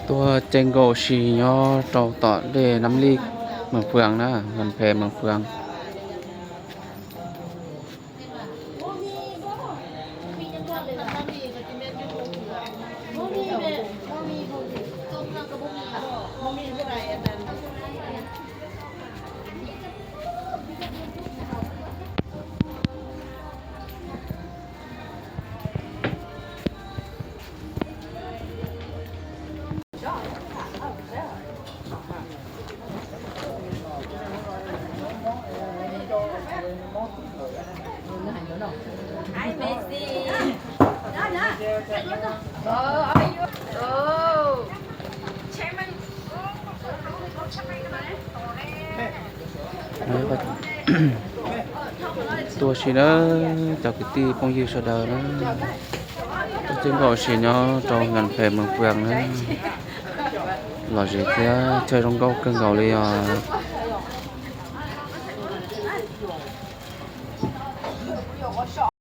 Tuaj caij nkauj si nyob rau tom dej Nab Lij, Mees Phaas na, Ngan Phem, Mees Phaas. Tuaj si na, cov kwv tij phooj ywg sawv daws na, tuaj caij nkauj si nyob rau Ngan Phem, Mees Phaas na, lom zem thiab chaw zoo nkauj kawg nkaus li os.